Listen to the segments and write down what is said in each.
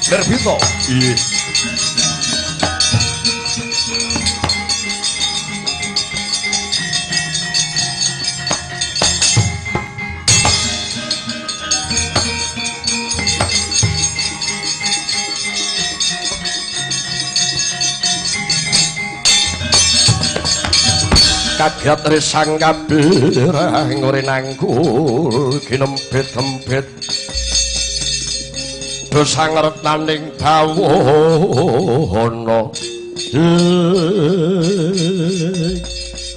Nirbita. Iya. Kaget risang kabirang ore nangkul kinempit-empit dosa ngertaning bawono.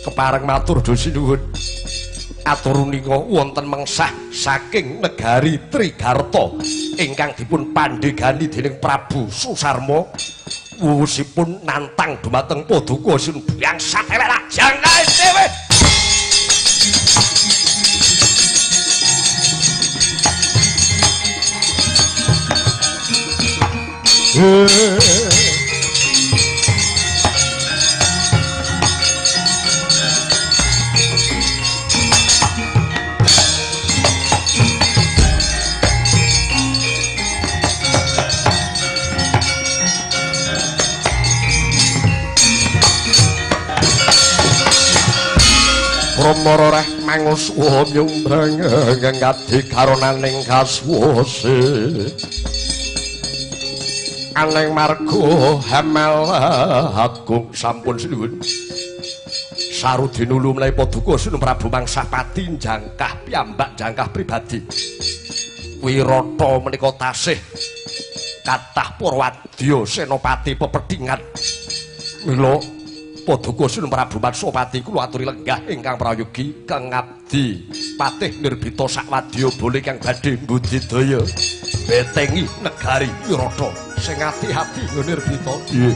Kepareng matur sinuwun atur uninga wonten mengsah saking negari Trigarta ingkang dipun pandhegani dening Prabu Susarma wuwusipun nantang dumateng Paduka Sun bangsat elek lajang kae dhewe. Brahmara reh manguswa nyumbrang ngadi karonaning kaswase aneng marga hamel agung sampun sinuwun sarudinulu menawi paduka Sun Prabu Mangsapati jangkah piyambak jangkah pribadi Wirata menika tasih kathah para wadya senopati pepedhingan mila Paduka Sun Prabu Mangsapati kula aturi lenggah ingkang prayogi kangabdi patih Nirbita sakwadya bole kang badhe mbudidaya betengi negari Wirata sing ati-ati Nirbita. Nggih.